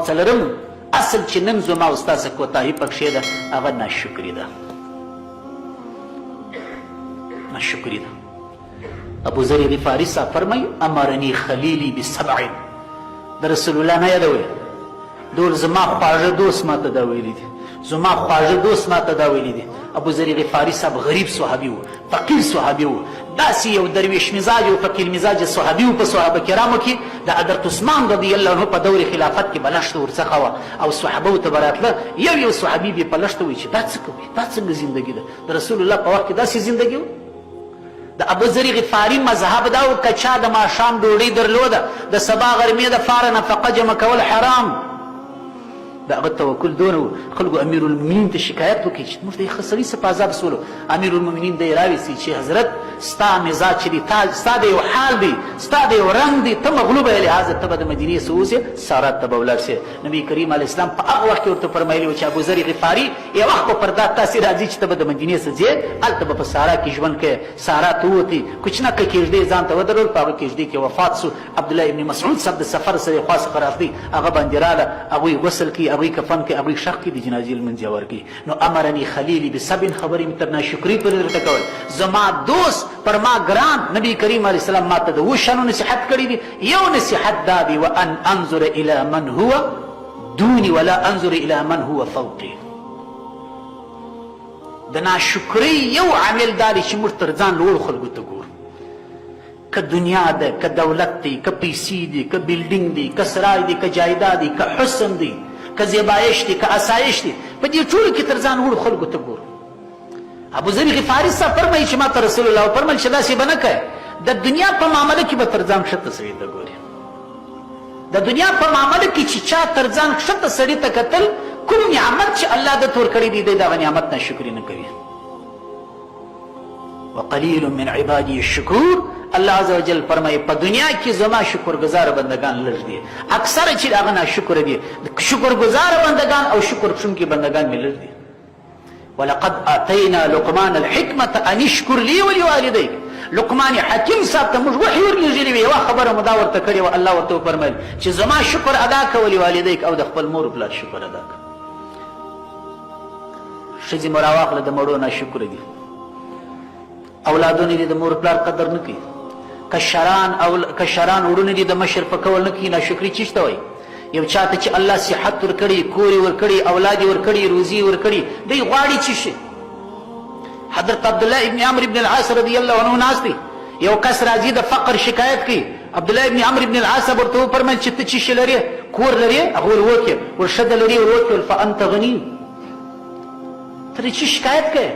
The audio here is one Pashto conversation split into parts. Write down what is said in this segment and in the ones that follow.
څلورم اصل چې نن زما او ستاسو کوتاهي پکښې ده، هغه ناشکري ده، ناشکري ده. ابو ذر غفاري صاحب فرمایي امرني خلیلی بسبع، د رسول الله نه یادوي، دول زما خواږه دوست ماته دا ویلي دي، زما خواږه دوست ماته دا ویلي دي. ابو ذر غفاري صاحب غریب صحابي و، فقیر صحابي و، داسې یو درویش مزاج او فقیر مزاج صحابي و. په صحابه کرامو کې د حضرت عثمان رضی الله عنه په دور خلافت کې به لښته ورڅخه وه او صحابه ته به راتله، یو یو صحابي به په لښته وایي چې دا څه کوي، دا څنګه زندګي ده؟ د رسول الله په وخت کې داسې زندګي وه؟ د ابو ذر غفاري مذهب دا و که چا د ماښام ډوډۍ درلوده د سبا غرمې د فاره نفقه جمع کول حرام. د هغه توکل دونه و، خلکو امیر المؤمنین ته شکایت وکړي چې موږ د ښه سړي څه په عذاب سولو. امیر المؤمنین دی راویستی چې حضرت ستا مزاج چې دی، تا ستا د یو حال دی، ستا د یو رنګ دی، ته مغلوبه یې، لهذا ته به د مدینې څه اوسې، سارات ته به ولاړ شې. نبی کریم علیه السلام په هغه وخت کې ورته فرمایلي و چې ابو ذر غفاري یو وخت به پر دا تاسې راځي چې ته به د مدینې څخه ځې، هلته به په سارا کې ژوند کوې. سارا ته ووتی، کوچنکه کېږدۍ یې ځان ته ودرول، په هغه کېږدۍ کې وفات شو. عبدالله ابن مسعود صاحب د سفر سره خوا څخه راتلی، هغه باندې راله، هغوی غسل کوي، هغوی کفن کوي، هغوی ښخ کوي، د جنازې لمونځ یې ورکوي. نو امرني خلیلي بسبع، خبرې مې تر ناشکرۍ پورې درته کول، زما دوست پر ما ګران نبي کریم علیه السلام ماته د اوو شیانو نصیحت کړی دی، یو نصیحت دا دی، وان انظر الی من هو دوني ولا انظر الی من هو فوقي. د ناشکرۍ یو عامل دا دی چې موږ تر ځان لوړو خلکو ته ګورو، که دنیا ده، که دولت دی، که پیسې دي، که بلډینګ دی، که سرای دی، که جایداد دی، که حسن دی، که زیبایش دی، که اسایش دی، په دې ټولو کې تر ځان لوړو خلکو ته ګورو. ابو ذر غفاري صاحب فرمایي چې ما ته رسول الله وفرمایل چې داسې به نه کوې، د دنیا په معامله کې به تر ځان ښکته سړي ته ګورې. د دنیا په معامله کې چې چا تر ځان ښکته سړي ته کتل، کوم نعمت چې الله ده ته ورکړی دی، دی دغه نعمت ناشکري نه کوي. وقلیل من عبادی الشکور، الله عز وجل فرمایي په دنیا کې زما شکرګزار بندگان لږ دي، اکثره چې هغه ناشکر دي، شکرګزار بندگان او شکر کښونکي بندگان مې لږ دي. ولقد آتینا لقمان الحکمة ان اشکر لي ولوالدیک، لقمان حکیم صاحب ته موږ وحی ورلېږلې وي، یوه خبره مو دا ورته کړې وه، الله ورته وفرمایل چې زما شکر ادا کړه، ولوالدیک، او د خپل مور پلار شکر ادا کړه. ښځې مو راواخله د مړو ناشکره دي، اولادونه دې د مور پلار قدر نه کوي، کشران او کشران وړونه دې د مشر په قول نه کوي. ناشکري چیش ته وایي؟ یو چاته چې الله صحت ورکړي، کور یې ورکړي، اولاد یې ورکړي، روزي یې ورکړي، دی غواړي چې شي. حضرت عبدالله ابن عمرو ابن العاص رضی الله عنه ناست دی، یو کس راځي د فقر شکایت کوي. عبدالله ابن عمرو ابن العاص ورته وفرمایل چې ته څه شی لرې؟ کور لرې؟ هغه ویل وکې. ور ښځه لرې؟ ور وکې. ول فانت غني، ته د څه شکایت کوې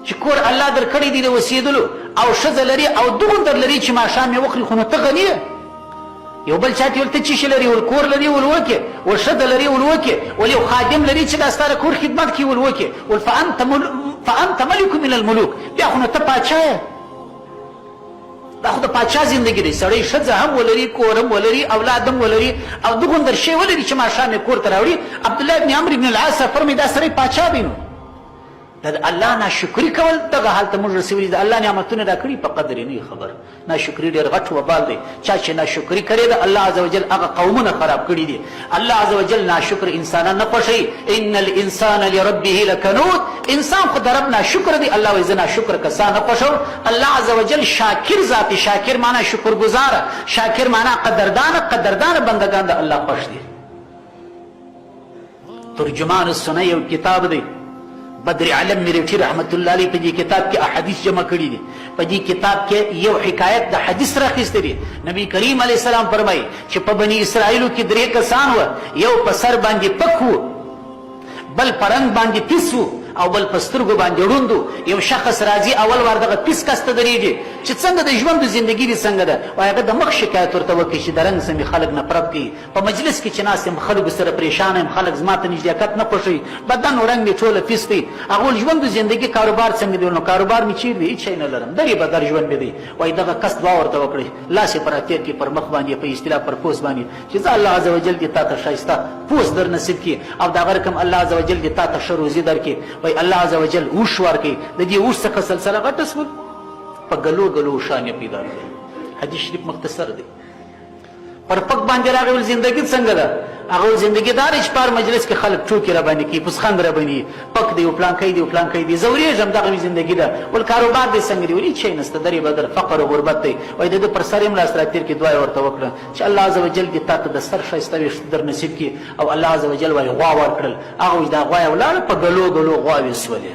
چې کور الله درکړی دی د اوسېدلو او ښځه لرې او دغوندر لرې چې ماښام یې وخوري، خو نو ته غني یې. یو بل چاته ویل ته څه شی لرې؟ ول کور لرې؟ ول وکې. ول ښځه لرې؟ ول وکې. ول یو خادم لرې چې دا ستا د کور خدمت کوي؟ ول وکې. ول فانت ملک من الملوک، بیا خو نو ته پاچا یې. دا خو د پاچا زندګي دی، سړی ښځه هم ولري، کور هم ولري، اولاد هم ولري او دغوندر شی ولري چې ماښام یې کور ته راوړي. عبدالله ابن عمرو ابن العاص فرمایي دا سړی پاچا دی. نو د الله ناشکري کول دغه حال ته موږ رسولي، د الله نعمتونه راکړي په قدر یې نه خبر. ناشکري ډېر غټ وبال دی، چا چې ناشکري کړې ده الله عزوجل هغه قومونه خراب کړي دي. الله عزوجل ناشکر انسانان نه خوښوي. ان الانسان لربه لکنود، انسان خو د رب ناشکر دی، الله وایي زه ناشکر کسان نه خوښوم. الله عزوجل شاکر ذات، شاکر معنا شکرګزار، شاکر معنا قدردان، قدردان بندگان د الله خوښ دي. ترجمان السنه یو کتاب دی، بدر علم میرټي رحمت الله علیه په دې کتاب کې احادیث جمع کړي دي. په دې کتاب کې یو حکایت د حدیث راخیستی دی. نبی کریم علیه السلام فرمایي چې په بني اسرائیلو کې درې کسان وه، یو په سر باندې پک وو، بل په رنګ باندې پیس وو او بل په سترګو باندې ړوند وو. یو شخص راځي اول وار دغه پیس کس ته درېږي چې څنګه د ژوند زندګي دې څنګه ده، وایي هغه د مخ شکایت ورته وکړي چې د رنګ څخه مې خلک نفرت کوي، په مجلس کې چې ناست یم خلکو سره پریشان یم، خلک زما ته نږدېکت نه خوښوي، بدن او رنګ مې ټوله پیس دی. هغه ویل ژوند او زندګي کاروبار څنګه دی؟ نو کاروبار مې چیرې دی، هیڅ شی نه لرم، درې بدر ژوند مې دی. وایي دغه کس دعا ورته وکړي، لاس یې پر راتېر کړي پر مخ باندې، په اصطلاح پر پوست باندې، چې ځه الله عزوجل دې تاته ښایسته پوست در نصیب کړي او دغه رقم الله عزوجل دې تاته ښه روزي درکړي. وایي الله عزوجل اوښ ورکړي، د دې اوښ څخه سلسله غټه شول، په ګلو ګلو اوښان یې پیدا کړل. حدیث شریف مختصر دی. پر پک باندې راغی ول زندگی څنګه ده؟ هغه زندګي دا دی چې په هر مجلس کې خلک ټوکې راباندې کوي، پوسخند راباندې پک دی او پلانکی دی او پلانکی دی، ځورېږم، دغه مې زندګي ده. ول کاروبار دې څنګه دی؟ ول هېڅ شی نشته، درې بدر فقر او غربت دی. وایي د ده پر سر یې هم لاس راتېر کړي، دعا یې ورته وکړه چې الله عزوجل دې تا ته د سر ښایسته وېښته در نصیب کړي. او الله عزوجل وایي غوا ورکړل، هغه وایي چې دا غوا یې ولاړه په ګلو ګلو غواوې سولې.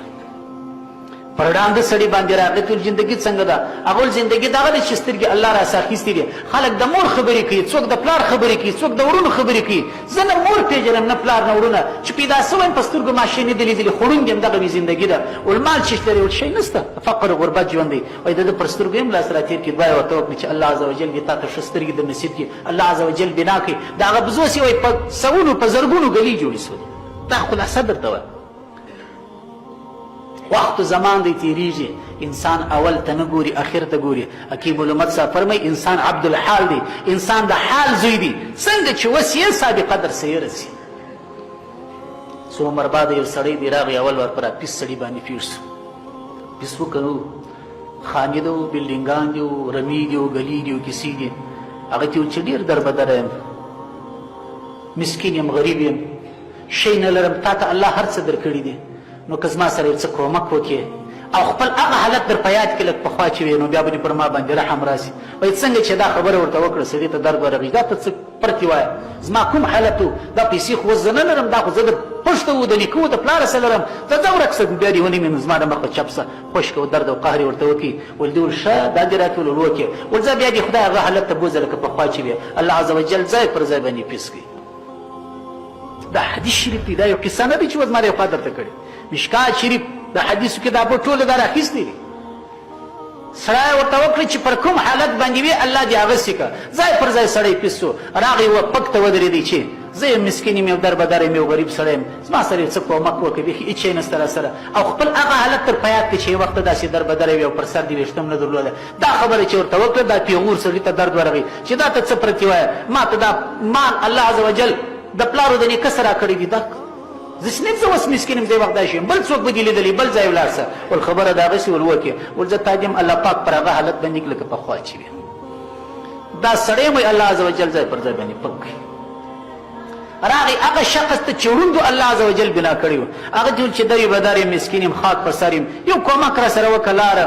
پر ړانده سړي باندې راغی ټول زندګي څنګه ده؟ هغه ول زندګي دغه ده چې سترګې الله را اخیستې دي. خلک د مور خبرې کوي، څوک د پلار خبرې کوي، څوک د وروڼو خبرې کوي. زه نه مور پېژنم، نه پلار، نه وروڼه. چې پیدا شوی یم په سترګو ما شی نه دي لیدلي، خو ړوند یم، دغه مې زندګي ده. ول مال چې لرې؟ ول شی نشته، فقر او غربت ژوند دی. وایي د ده پر سترګو یې هم لاس راتېر کړي، دعا یې ورته وکړه چې الله عزوجل دې تا ته ښه سترګې در نصیب کړي، الله عزوجل بنا کړي. د هغه بزو سي وایي په سوونو په زرګونو ګلۍ جوړې شولې. دا خلاصه درته وایم. وخت زمان دی تیریږي، انسان اول ته نه ګوري، اخر ته ګوري. حکیم الامت صاحب فرمایي انسان عبد الحال دی، انسان د حال زوی دی، څنګه چې وس یې سابقه در سره رسي. څو عمر بعد یو سړی دی راغی، اول ور پر پیس سړی باندې پیښ سو، پیس وکنو خانې دی، بلډینګان دی، رمې دی، ګلې دی، کیسې دي. هغه ته چې ډیر دربدره یم، مسکین یم، غریب یم، شی نه لرم، تا ته الله هر څه درکړي دي، نو که زما سره یو څه کومک وکړې او خپل هغه حالت در په یاد کړې لږ پخوا چې وې، نو بیا به دې پر ما باندې رحم راسي. وایي څنګه چې دا خبره ورته وکړه، سړي ته درد ورغی، دا ته څه پرتې وایه، زما کوم حالت و؟ دا پیسې خو اوس زه نه لرم، دا خو زه د پښته و د نیکه و د پلاره څه لرم، ته ځه ورک سه، بیا دې ونه وینم، زما د مخه چپ سه. خشک او درد او قهر یې ورته وکړي، ول دې ول ښه دا دې راکړي، ول وکړې، ول ځه بیا دې خدای هغه حالت ته بوځه لکه پخوا چې وې، الله عزوجل ځای پر ځای باندې پیس کړي. دا حدیث شریف دی، دا یو قصه نه دی چې اوس ما یو خوا درته کړې. مشکات شریف د حدیثو کې دا په ټوله دا راخیستې دي. سړی ورته وکړي چې پر کوم حالت باندې وي الله دې هغسې کړه. ځای پر ځای سړی پیس سو، راغی و پک ته ودرېدی چې زه یم مسکین یم، یو در بدر یم، یو غریب سړی یم، زما سره یو څه کومک وکړه، بیخي هېڅ شی نشته راسره. او خپل هغه حالت تر په یاد کړه چې یو وخت داسې در بدر وي او پر سر دې ویښته هم نه درلوده. دا خبره چې ورته وکړه، دا پیغور سړي ته درد ورغی چې دا ته څه پرتې وایه، ما ته دا مال الله عزوجل د پلار او د نیکه سره راکړی دی، دا زه چې نه یم، زه اوس مسکین یم، زه یې وخت داسې یم، بل څوک به دې لیدلی، بل ځای ولاړ سه. ول خبره د هغسې ول وکړې، ول زه تا دې هم الله پاک پر هغه حالت باندې کړ لکه پخوا چې وي. دا سړی مې الله عزوجل ځای پر ځای باندې پک کړي. راغی هغه شخص ته چې ړوند الله عزوجل بنا کړی و، هغه چې دری بدر یم، مسکین یم، خاک په سر یم، یو کومک را سره وکړه، لاره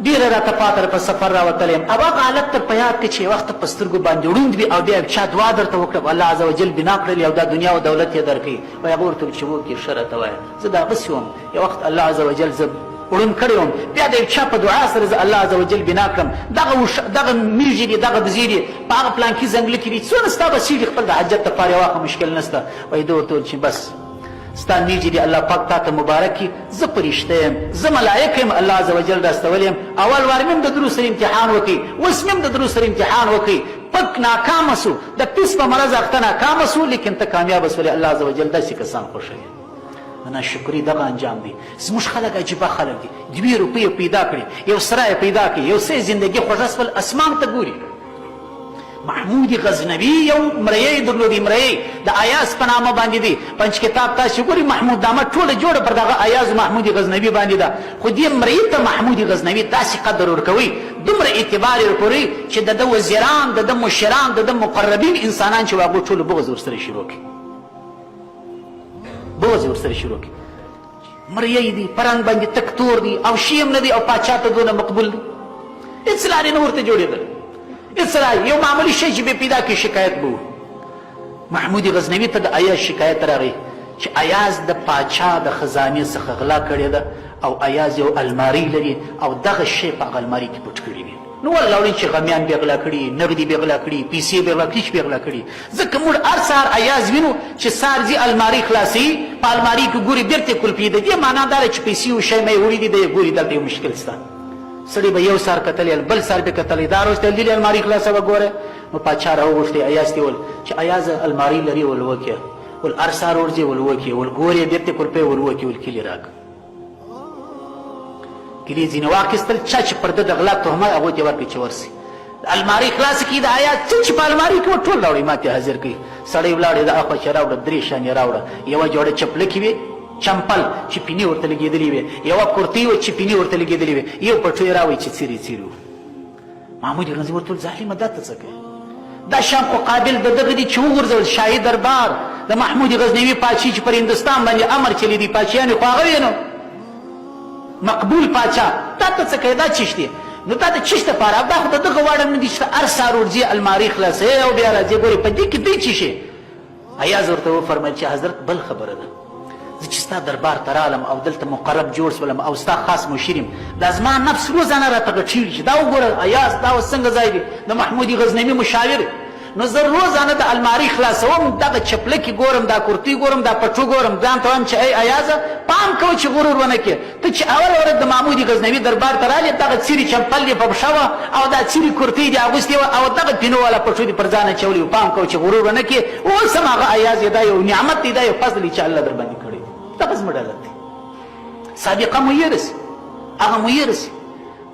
ډېره راته پاته ده، په سفر راوتلی یم. او هغه حالت در په یاد کړه چې یو وخت په سترګو باندې ړوند وي او بیا یو چا دعا درته وکړه، الله عزوجل بنا کړلې او دا دنیا او دولت یې درکوي. وایي هغه ورته وویل چې وکړې، ښه راته وایه، زه د هغسې وم، یو وخت الله عزوجل زه ړوند کړی وم، بیا د یو چا په دعا سره زه الله عزوجل بنا کړم. دغه دغه میږي دي، دغه بزې دي، په هغه پلانکي ځنګله کې دي، څونه ستا بسېږي خپل د حاجت دپاره یې واخله، مشکل نشته. وایي ده ورته وویل چې بس ستا میږي دي، الله پاک تاته مبارک کړي، زه فرشته یم، زه ملائکه یم، الله عزوجل راستولی یم. اول وار مې هم د درو سره امتحان وکړي، اوس مې هم د درو سره امتحان وکړي، پک ناکامه سو، د پیس په مرض اخته ناکامه سو، لیکن ته کامیابه سولې. الله عزوجل داسې کسان خوښوي. د ناشکري دغه انجام دی. زموږ خلک عجیبه خلک دي، دوې روپۍ یې پیدا کړې، یو سره یې پیدا کړې، یو څه یې زندګي خوږه سول، اسمان ته ګوري. محمود غزنوي یو مریی درلودی، مریی د ایاز په نامه باندې دی. پنځ کتاب تاسو ګوري، محمود نامه ټوله جوړه پر دغه ایاز محمود غزنوي باندې ده. خو دې مریی ته محمود غزنوي داسې قدر ورکوي، دومره اعتبار یې ورکوي چې د ده وزیران، د ده مشران، د ده مقربین انسانان چې هغو ټولو بغض ورسره شروع کړي، بغض ورسره شروع کړي. مریی دی، په رنګ باندې تک تور دی او شی هم نه دی او پاچا ته دونه مقبول دی، هېڅ لارې نه ورته جوړېدل، هېڅ لارې. یو معمولي شی چې به پیدا کړي شکایت به و. محمود غزنوي ته د ایاز شکایت راغی چې ایاز د پاچا د خزانې څخه غلا کړې ده او ایاز یو الماری لري او دغه شی په هغه الماری کې پټ کړي دي. نو والله وړي چې غمیان بې غلا کړي، نغدي بې غلا کړي، پیسې بې غلا کړي، هیڅ بې غلا کړي. ځکه موږ هر سهار ایاز وینو چې سهار ځي الماری خلاصوي، په الماری کې ګوري بیرته یې کلپي. د دې معنا دا ده چې پیسې او شی مې وړي دي، دی یې ګوري دلته یو مشکل شته. سړي به یو سهار کتلی، بل سهار به کتلی، دا روز ته لیلې الماری خلاصوه ګوره. نو پاچا راوغوښتې ایاز ته ول چې ایاز الماری لري ول وکې، ول هر سهار ورځي ول وکې، ول ګورې بیرته کلپې ول وکې، ول کلي راکړه. کلی ځینې واخیستل، چا چې پر ده د غلا تهمت هغو ته یې ورکړي چې ورسي الماری خلاص کړي، د آیا څه چې په الماری کې وه ټول راوړي ما ته حاضر کړي. سړی ولاړ، د اخوا چې راوړه درې شیان یې راوړه، یوه جوړه چپلکې وې چمپل چې پینې ورته لګېدلې وې، یوه کورتۍ وه چې پینې ورته لګېدلې وې، یو پټو یې راوړی چې څیرې څیرې وو. محمود غزنوي ورته وویل ظالمه دا ته څه کوې؟ دا شان خو قابل د دغه دي چې وغورځول شاهي دربار د محمود غزنوي پاچهي چې پر هندوستان باندې امر چلېدی، پاچهیان خو هغه وې نو مقبول پاچا تا ته څه کوې؟ دا چش دی؟ نو دا د چش دپاره؟ دا خو د دغه واړه نه دي چې هر سهار ورځي المارۍ خلاصوې او بیا راځې. ګورې په دې کې دی چی شي؟ ایاز ورته وفرمایل چې حضرت بل خبره ده، زه چې ستا دربار ته رالم او دلته مقرب جوړ سولم او ستا خاص مشیر یم، دا زما نفس روزانه راته غټېږي چې دا وګوره ایاز دا اوس څنګه ځای دی د محمودي غزنوي مشاور. نو زه روزانه د الماری خلاصوم، دغه چپلکې ګورم، دا کرتۍ ګورم، دا پټو ګورم، ځان ته وایم چې ای ایازه پام کوه چې غرور ونه کړې. ته چې اوله ورځ د محمودي غزنوي دربار ته رالې دغه څیري چمپل دې په پښه وه او دا څیري کرتۍ دې اغوستې وه او دغه پینو والا پټو دې پر ځان اچولی و، پام کوه چې غرور ونه کړې. اوس هم هغه ایاز یې، دا یو نعمت دی، دا یو فضل دی چې الله در باندې کړی دی. دغه زموږ حالت دی. سابقه مو هېره سي، هغه مو هېره سي.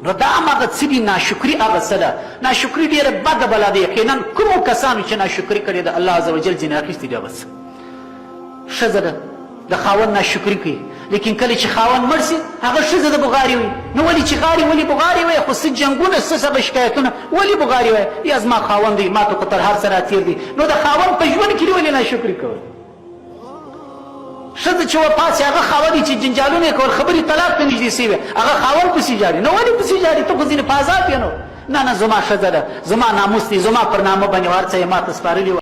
نو دا هم هغه څه دي، ناشکري هغه څه ده. ناشکري ډېره بده بلا ده. یقینا کومو کسانو چې ناشکري کړې ده الله عزوجل ځینې اخیستي دي. هغه څه ښځه ده د خاوند ناشکري کوي، لیکن کله چې خاوند مړ سي هغه ښځه د بغاري وي. نو ولې چې غاري، ولې بغاري وي؟ خو څه جنګونه، څه هغه شکایتونه، ولې بغاري وي؟ یا زما خاوند دی، ما ته خو تر هر څه راتېر دی. نو د خاوند په ژوند کې ولې ناشکري کوي؟ ښځه چې وفات شي هغه خاوند چې جنجالونه یې کول، خبرې طلاق ته نږدې سوي، هغه خاوند پسې ژاړي. نو ولې پسې ژاړي؟ ته خو ځینې په عذاب یې. نو نه نه، زما ښځه ده، زما ناموس دی، زما پر نامه باندې هر څه یې ما ته سپارلي.